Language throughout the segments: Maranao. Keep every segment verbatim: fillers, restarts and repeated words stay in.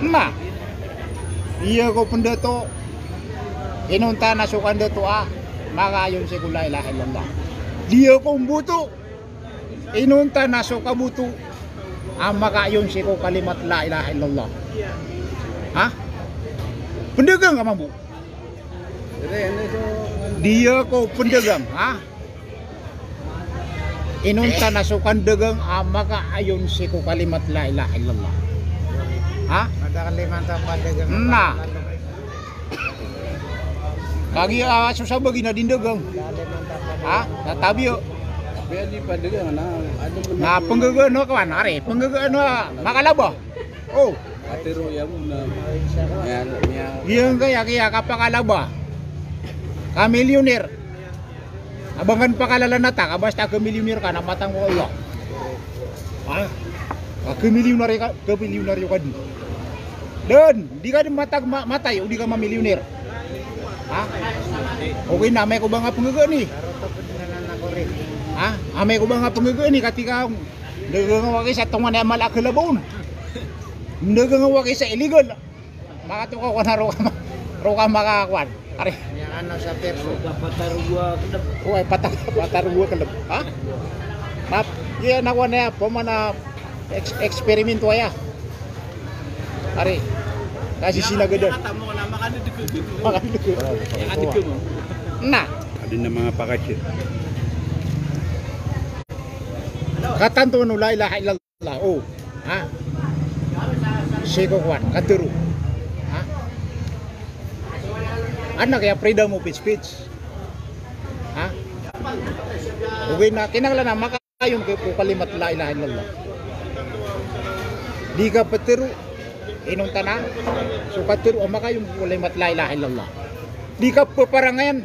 Na, di ako pndato. Inonta na so kandato a makaayon sii ko la ilaha illallah. Di ako mboto. Inonta na so kaboto a makaayon sii ko kalimat la ilaha illallah. Ha? Pndagang ka mambo. Di ako pndagang, ha? Inonta na so kandagang a makaayon sii ko kalimat la ilaha illallah. Ha? Na. Kagiya so sabagi na di ndagang. Ha? Na tabiya. Na pnggagaan o kawan, ari, pnggagaan o makalaba. O. Giyangkaya, kaya kapakalaba ka milyuner. A ba ngka pakalalanan ta ka basta ka milyuner ka na matag ko Allah. Ha? Ka milyuner ka, ka milyuner ka di. Dn, di ka di matag ma-, matay o di ka mamilyuner. Ha? Okay na, amay ko ba nga pnggagaan i. Ha? Amay ko ba nga pnggagaan i, katii ka ndagang a wakisa tonganay a mala a kalaba on. Ndagang a wakisa illegal. Makatokaw ka na roo ka ma-, roo ka makakowan. Ari. Oway, pata-, patarogo a klb. Ha? Map, iya na kowan aya, pman a eks-, eksperimento aya. Ari. Kasi sinagadan. Makadg. Na. Adi na manga pakasir. Katanto o la ilaha illallah. La, o. Ha? Sii ko kowan, katharo. Ha? Adn a kaya freedom of speech. Ha? Ogaid na kinanglan a makaayon ko kalimat la ilaha illallah. Di ka ptharo, inonta na so katharo a makaayon ko kalimat la ilaha illallah. Di ka pparangayan,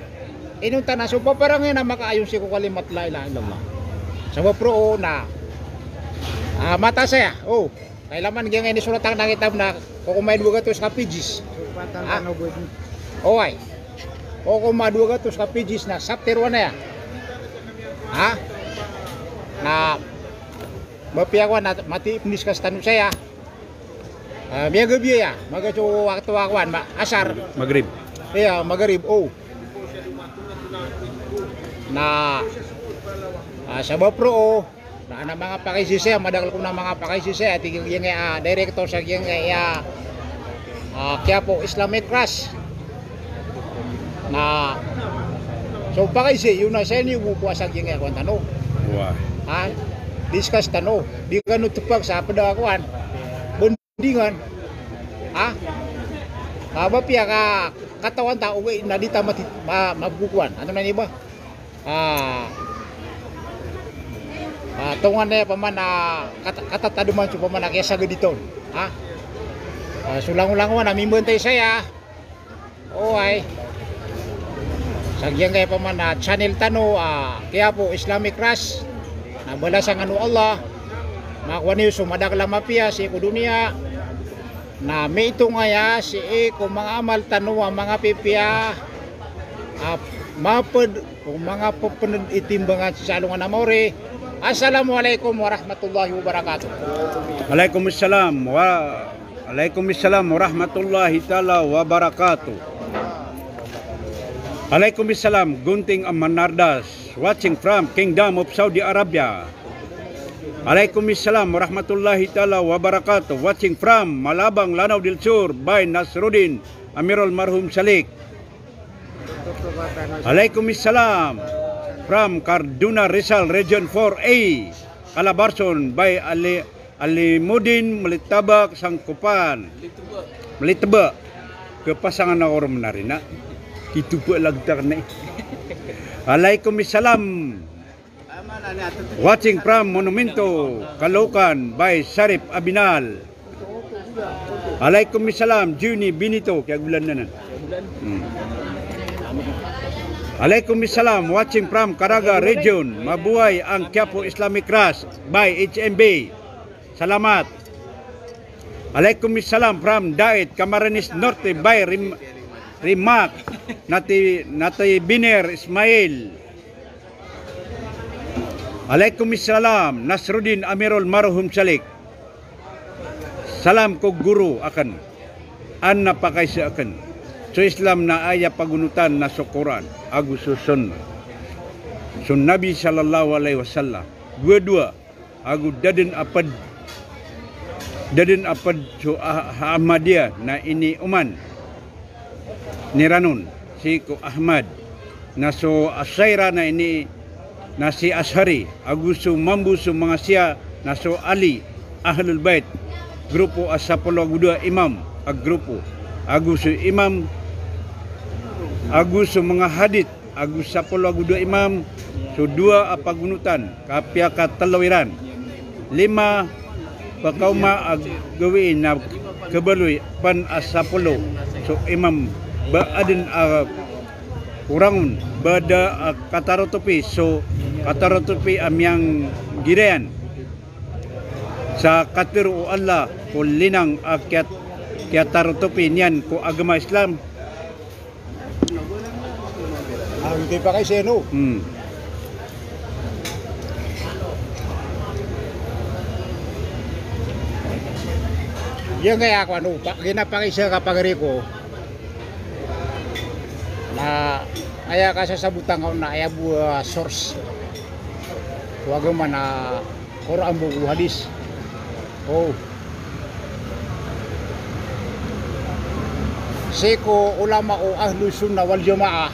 inonta na so paparangayan a makaayon sii ko kalimat la ilaha illallah. Sabap roo na, ah, mataas aya. O, kailaman giyangkai inisorat akn a kitab na kokoman i dowa gatos ka pages. Ha? Oway. Kokoman i dowa gatos ka pages na chapter one aya. Ha? Na mapiya kowan na mati i pndiscuss tano saya. Ah, miyagabi aya, magaso wakto a kowan, ma-, asar. Magrib. Iya, magrib, o. Na, ah, sabap roo, na, na manga pakaisisaya, madakl ko na manga pakaisisaya, tig iyan a, ah, director sa giyangkai a, ah, Quiapo Islamic Trust. Na so pakaisay iyo na saya niyo bo ko asar giyangkai a kowan tano. Wa. Ha? Discuss tano. Di kano tpag sa pd a kowan. Bandingan. Ha? Ka ba piya ka katawan ta ogaid na di ta mati-, ma-, mabokowan. Antonaa ini ba? Ah. Ah, tonganay a pman a kat-, katatadman so pman a kiyasagad iton. Ha? Ah, so langolangon a mimbantay saya. Oway. Sa giyangkai a pman a channel tano a Quiapo Islamic Trust. Na balasan kano o Allah. Makowa niyo so madakl a mapiya sii ko doniya. Na mitong aya sii ko manga amal tano a manga pipiya a mapd ko manga pphned i timbangan sii sa alongan a maori. Assalamu alaikum warahmatullahi wabarakatuh. Alaikum assalam wa-, alaikum assalam warahmatullahi taala wabarakatuh. Alaikum assalam, Gunting Amanardas, watching from Kingdom of Saudi Arabia. Alaikum assalam warahmatullahi taala wabarakatuh, watching from Malabang, Lanao del Sur, by Nasruddin Amirul Marhum Salik. Alaikum assalam from Cardona, Rizal, Region four A, Calabarzon, by Ali, Alimudin Malitabak Sangkopan. Maliteba. Kapasangan ako ron menarina. Kitoba lagtak ni. Alaikum assalam. Watching from Monumento, Caloocan, by Sharif Abinal. Alaikum assalam, Juni Benito, kiyagolan anan. Hmm. Alaikum assalam, watching from Caraga Region, mabuhay ang Quiapo Islamic Trust, by H M B. Salamat. Alaikum assalam from Dait, Camarines Norte, by Rim-, Rimac, Nati-, Natibiner Ismail. Alaikum assalam, Nasruddin Amirul Marhum Salik. Salam ko goro aken, an na pakaisa aken. So Islam na aya pagonotan na so Qur'an ago so Sunnah, so Nabi sallallahu alaihi wasallam. Dowa-dowa ago da den a ped, da den a ped so Ah-, Ahmadiyah na inioman iran on sii ko Ahmad, na so Asha'irah na ini na si Ash'ari, ago so mambo so manga Shia na so Ali, Ahlul Bait, grupo a sapolo ago dowa imam a grupo, ago so imam, ago so manga hadith, ago sapolo ago dowa imam, so dowa a pagonotan, ka piyakatelo iran. Lima, pekaoma a gawii na kebaloy pen a sapolo so imam ba aden a korangon, ba da a katarotopi so katarotopi a miyanggirayan sa katero o Allah ko linang a kiyat-, kiyatarotopi niyan ko agama Islam. Ah, hindi pa kayo sino? Hmm. Iyan kaya ako, ano, pa, ginapakisa ka pagari ko na aya kasasabotan ka na aya bo a source ko agama na Qur'an bo ko hadith. O. Sii ko ulama o Ahlus Sunnah wal Jamaah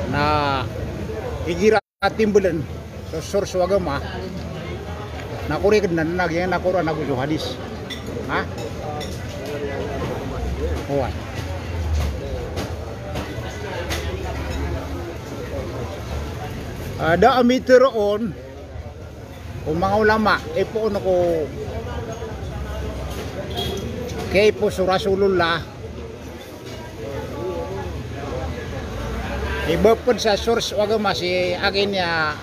na igira timbelen so source o agama na korek na, na giya na Qur'an ago so hadith. Ha? Oway. Ah, da a mitero on o manga ulama, ipoon ko kiyaipo so Rasulullah. Iba ped sa source o agama si akin ya,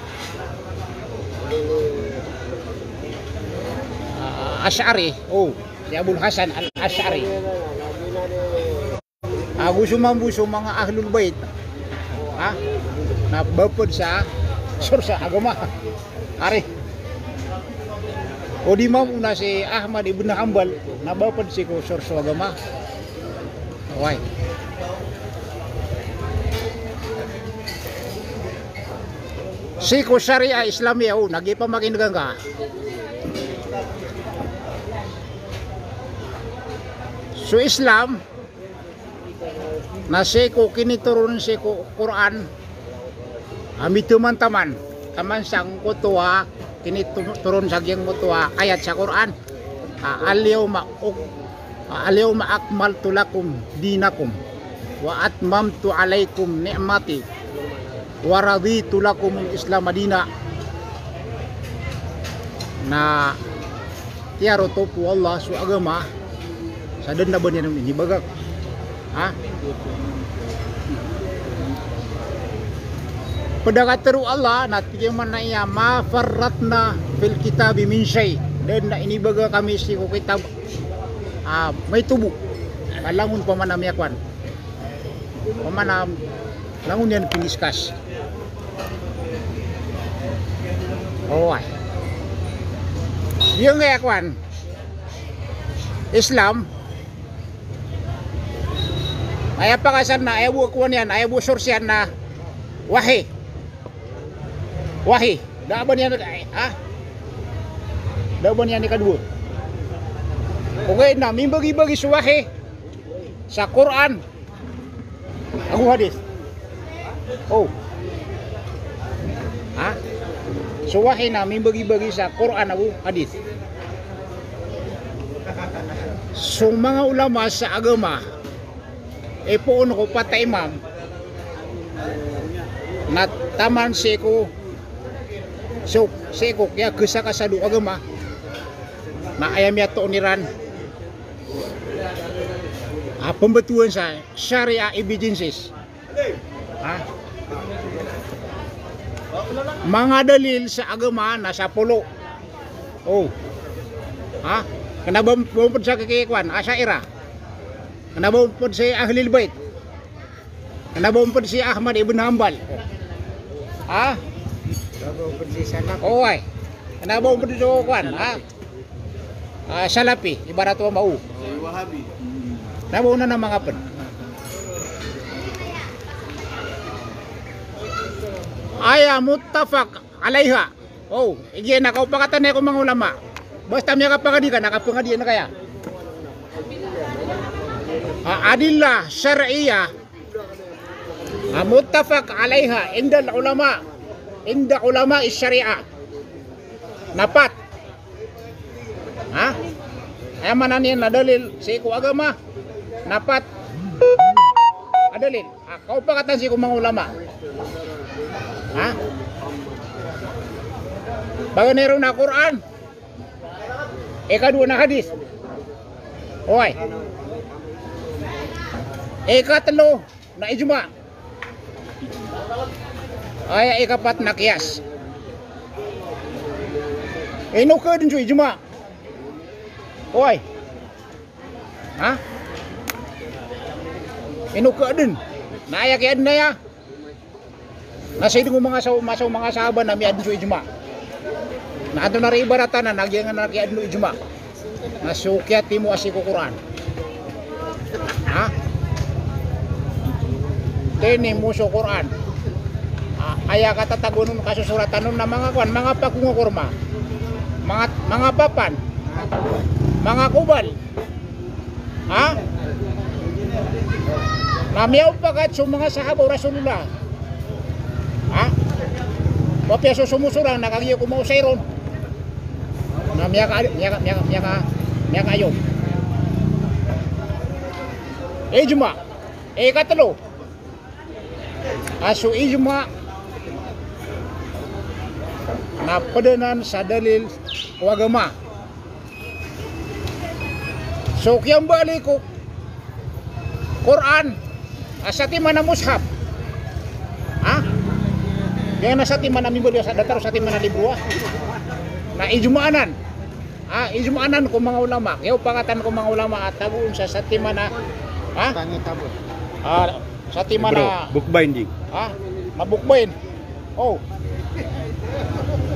ah, Ash'ari. O, si Abul Hasan Al-Ash'ari. Ago so mambo so manga Ahlul Bait. Ha? Na ba ped sa source a agama. Ari. O di mambo na si Ahmad ibn Hanbal, na ba ped sii ko source o agama. Oway. Sii ko Sharia Islamiyah, o, na gii pamakinega ngka. So Islam, na sii ko kinitoron sii ko Qur'an a mitoman taman, taman sangkoto a kinitoron sa giyangkoto a ayat sa Qur'an. A, al-yawma uk-, a, al-yawma akmaltu lakum dinakum wa atmamtu alaykum ni'mati wa raditu lakumul Islama dina. Na tiyarotop o Allah so agama sa da den a ba niyan inibagak. Ha? Ped a katero o Allah na tig iyan man a iya, "Ma farratna fil kitabi min shay." Da den a inibagak ami sii ko kitab a maito bo. Ka langon pman a miyakowan. Pman a langon iyan piniskas. Oway. Giyangkaya kowan, Islam, aya pakasan na, aya bo kowan iyan, aya bo source iyan na wahi. Wahi. Da a ba niyan, ha? Da a ba niyan ikadowa. Ogaid na mimbagibagi so wahi sa Qur'an ago hadith. O. Ha? So wahi na mimbagibagi sa Qur'an ago hadith. So manga ulama sa agama, ipoon ko pat a imam, na taman sii ko, so, sii ko kiyagesakasad o agama, na aya miyatoon iran a pembetowan sa Sharia evidences. Ha? Manga dalil sa agama na sapolo. O. Ha? Kena ba, ba ped sa kikikowan, Asha'irah. Kena ba ped si Ahlil Bait. Kena ba ped si Ahmad ibn Hanbal. Ha? Kena ba ped si Salaf. Oway. Na ba o pd so kowan, ha? Ah, Salafi, ibarat o ba o. Na ba o na manga pd. Aya muttafaq alaiha. O, igira na kaopakatan iyan ko manga ulama. Basta miyakapangadi ka, na kapangadian ka aya. Ah, adillah shar'iyyah. Ah, muttafaq alaiha indal ulama. Inda ulama'ish shari'ah. Na pat. Ha? Aya maana niyan na dalil sii ko agama. Na pat a dalil. Ah, kaopakatan sii ko manga ulama. Ha? Paganay ron na Qur'an. Ikadowa na hadith. Oway. Ikatlo na ijma'. Aya ikapat na qiyas. Ino ka dn so ijma'? Oway. Ha? Ino ka dn? Na aya kiyaadn aya na sii dn ko manga sa-, masa o manga sahaba na miyaadn so ijma'. Na antonaa i ibaratan anan a giyangkanan a kiyaadn o ijma'? Na so kiyatimoa sii ko Qur'an. Ha? Tinimo so Qur'an. A-, aya katatagoan on, kasosoratan on na manga kowan, manga pakonga korma. Manga, manga papan. Manga kobal. Ha? Na miyaopakat so manga sahaba o Rasulullah. Ha? Mapiya so somosorang na kagiya ko maosay ron. Na miyaka, miyaka, miyaka, miyaka, miyakaayon. Ijma'. Ikatlo. A so ijma' na pd anan sa dalil ko agama. So kiyambali ko Qur'an a satiman a mushaf. Ha? Giyangkanan a satiman a mimbali sa datar o satiman a libro a. Na ijma' anan. Ah, ijma' anan ko manga ulama. Kiyaopakatan ko manga ulama a tagoon sa satiman a, ha? Tangi tabo. Ah, satiman a book binding. Ha? Mabook bind. O.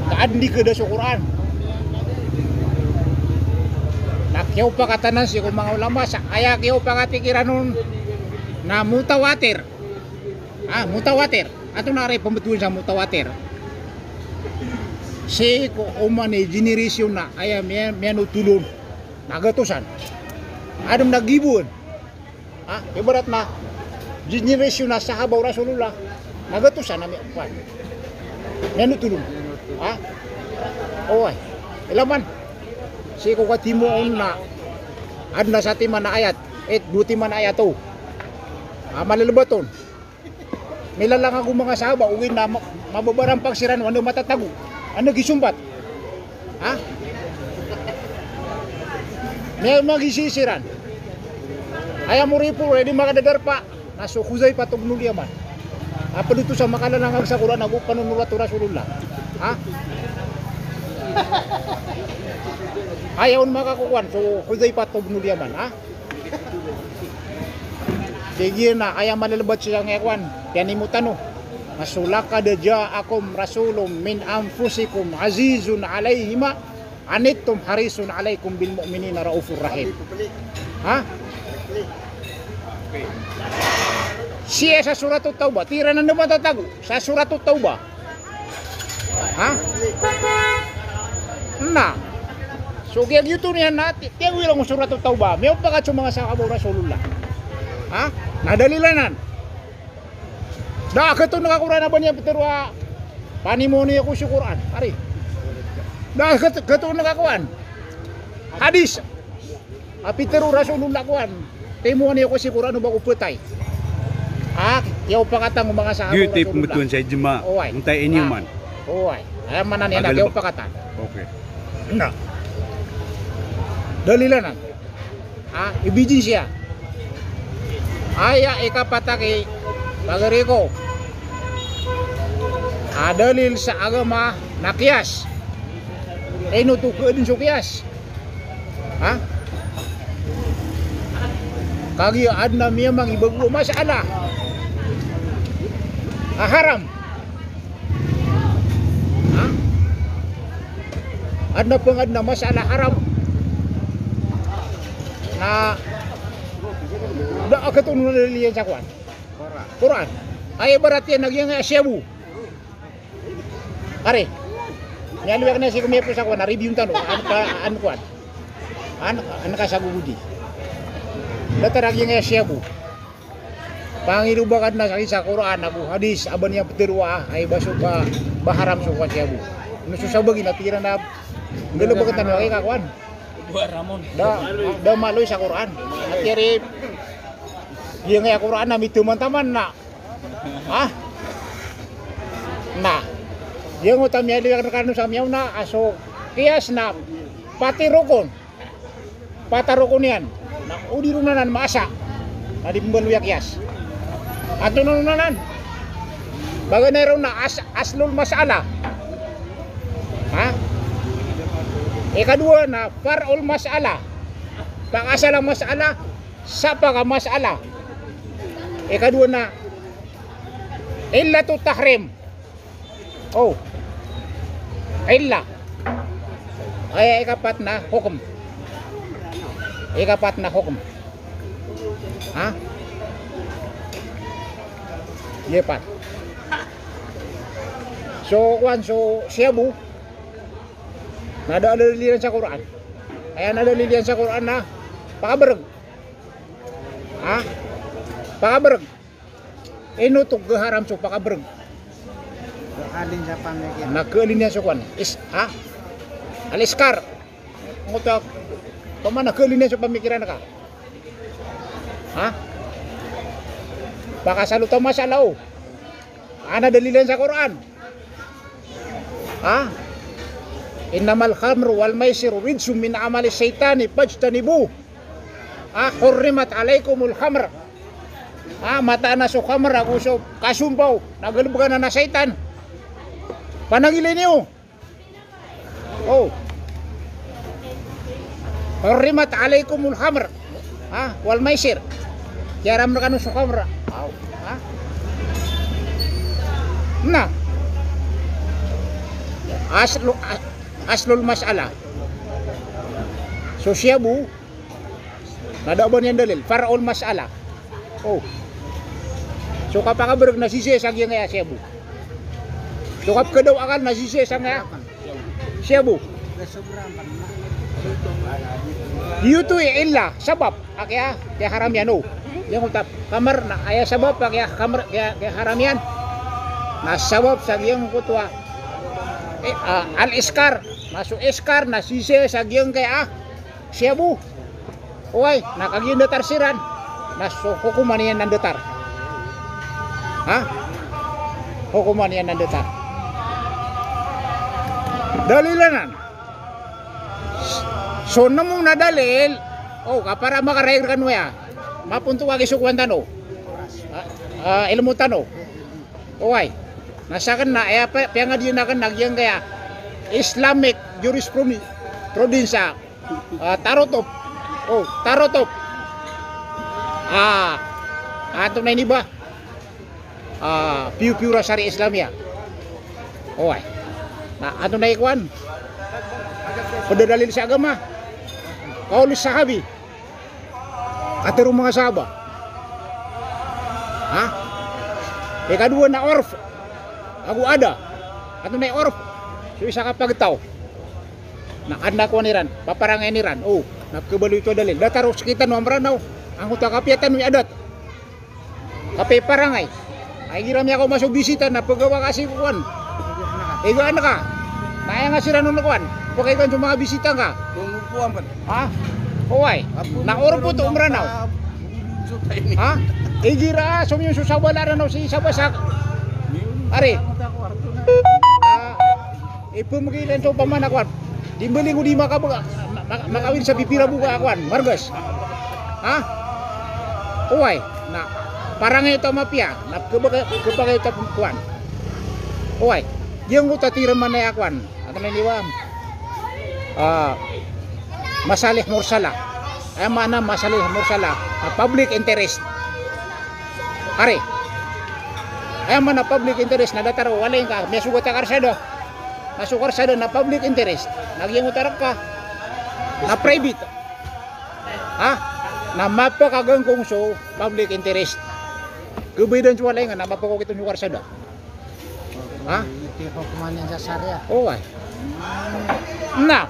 Kaadn di kda so Qur'an. Na kiyaopakatan anan sii ko manga ulama sa aya kiyaopakati kiran on na mutawatir. Ah, mutawatir. Antonaa i pmbtowan sa mutawatir? Sii ko oman i generation na aya miya-, miyanotol on na gatosan. Adn a giboan. Ah, ibarat na generation na sahaba o Rasulullah na gatosan a miya-, kowan, miyanotol on. Ah? Oway. Ilay man. Sii ko katimoa on na adn a satiman a ayat, eh, dowa timan a ayat o. Ah, malalabat on. Milalangag o manga sahaba, ogaid na ma-, mababarampag siran o anda matatago, anda gisompat. Ha? Miya-, magisi siran. Aya moripor, aya di makadadarpa na so Hudhaifah ibnul Yaman. A pd oto sa makalalangag sa Qur'an ago panonorat o Rasulullah. Ha? Aya on makakokowan so Hudhaifah ibnul Yaman, ha? Tig iyan a aya malalabat sii sangkaya kowan, piyanimo tano. Na so laqad ja'akum rasulun min anfusikum azizun alayhi ma anittum harisun alaykum bil mu'minina raufur rahim. Ha? Sii sa Suratut Taubah, tig iran a anda matatago sa Suratut Taubah. Ha? Na so giya giyoto niyan na ti-, tiyago iran ko Suratut Taubah. Miyaopakat so manga sahaba o Rasulullah. Ha? Na dalil anan. Da a khatoon ka Qur'an a ba niyan pitharo a panimoon iyo ako so Qur'an. Ari. Da a khat-, khatoon ka kowan. Hadith. A pitharo o Rasulullah kowan, timoon iyo ako si Qur'an o ba ako phatay. A, kiyaopakatan o manga sahaba o Rasulullah. Giyoto i pmbtowan sa ijma'. Oway. Onta iniyoman. Oway. Aya maana niyan na kiyaopakatan. Okay. Na. Dalil anan. A, ebidensya. Aya ikapat a ki, pagari ko, a dalil sa agama na qiyas. Ino oto ka dn so qiyas? Ha? Kagiya adn a miyamang i bago a mas'ala a haram. Ha? Adn a pangad na masalah haram. Na da a katoon o dalil iyan sa kowan, Qur'an. Aya ibarat iyan na giyangkaya shabu. Ari, miyaaloy akn a sii ko miyapoon sa kowan, a review tano, an ka, an kowan. An, an ka sa gogodi. Datar a giyangkaya shabu. Pangiloba ka dn a sii sa Qur'an ago hadis a ba niyan ptharoa a aya ba so ba, ba haram so kowan, shabu. Na so sabagi na pira na nggalbkn tano a giyangkaya kowan. Da, da maaloy sa Qur'an. Ati ari, giyangkaya Qur'an na mitaman-taman na. Ha? Na. Giyangkoto a miyaaloy akn rkano sa miyaona a so qiyas na pat i rokon. Pat a rokon iyan. Na o di ron anan maasa na di pmbaloy a qiyas. Antonaa on anan? Paganay ron na as-, aslul mas'alah. Ha? Ikadowa na far'ul mas'alah. Pakaasal a mas'alah, sapak a mas'alah. Ikadowa na illatu tahrim. O. Illah. Aya ikapat na hukm. Ikapat na hukm. Ha? Ikapat. So, kowan, so shabu na da a dalil iyan sa Qur'an. Aya na dalil iyan sa Qur'an na pakabrg. Ha? Pakabrg. Ino oto kaharam so pakabrg? Kaalin sa pamikiran. Na kaalin iyan so kowan. Is, ha? Al-iskar. Ngoto, pamana kaalin iyan so pamikiran ka. Ha? Pakasal oto a mas'alah o. Ana dalil iyan sa Qur'an. Ha? Innamal khamru wal maisiru rijsum min amali shaitani fajtanibuh. Ha, hurrimat alaikumul khamr. Ha, mataan a so khamr ago so kasompaw na galbk anan a shaitan. Panangilay niyo. O. Hurrimat alaikumul khamr. Ha? Wal maisir. Kiyaram rkano so khamr. Aw. Ha? Na. Aslu-, a-, aslul mas'alah. So shabu, na da a ba niyan dalil. Far'ul mas'alah. O. So kapakabrg na sisii sa giyangkaya shabu. So kapkhadaw akal na sisii sa giyangkaya shabu. Giyoto i illah, sabap a kiya, kiyaharam iyan, o. Giyangkoto a khamr na aya sabap a kiya khamr, kiya, kiyaharam iyan. Na sabap sa giyangkoto a, e, a, al-iskar. Na so iskar na sisii sa giyangkaya shabu. Oway, na kagiya datar siran, na so hokoman iyan na datar. Ha? Hokoman iyan na datar. Dalil anan. So nm on a dalil, o, ka para makaray rkano aya. Maponto ka giya so kowan tano. A, a, ilmo tano. Oway. Na sakn na, aya pa, piyangadiyan akn na giyangkaya Islamic jurisprudence, prudence, a, tarotop. O, tarotop. A, antonaa ini ba? A, piyo-piyo ra shariah Islamiyah. Oway. Na antonaa i kowan? Pd a dalil sa agama. Qawl sahabi. Katharo o manga sahaba. Ha? Ikadowa na orf ago ada. Antonaa i orf? So isa ka pagtaw na adn a kowan iran, paparangayan iran. O, na pkhabaloy oto a dalil. Datar o sktano a Mranaw. Angkoto a kapiya tano i adat. Kapiya i parangay. Ay, igira miyakaoma so bisita na pagawa ka sii ko kowan. Igaan ka. Na aya nga siran on kowan, pakaigaan so manga bisita ngka. Ha? Oway. Na orf oto o Mranaw. Ha? Igira somiyon so sabala Ranaw sii sa Basak. Ari. A, ipmgay iran so pamana kowan. Di mbaling o di makabga, ma-, ma-, makawid sa pipira boka a kowan, margas. Ha? Oway, na parangay oto a mapiya, na kebaka-, kebakay oto a kowan. Oway, giyangkoto a tig iran manaya a kowan. Antonaa ini ba? A, masalih mursalah. Aya maana masalih mursalah, a, public interest. Ari. Aya maana public interest na datar o walay ngka, miyasogat a karsada. Na so karsada na public interest. Na giyangkoto a rk na private. Ha? Na mapakagangkong so public interest. Khabaydan so walay nga na mapakaokit on so karsada. Ha? Ito yung hukuman niya sa Sharia. Oway. Na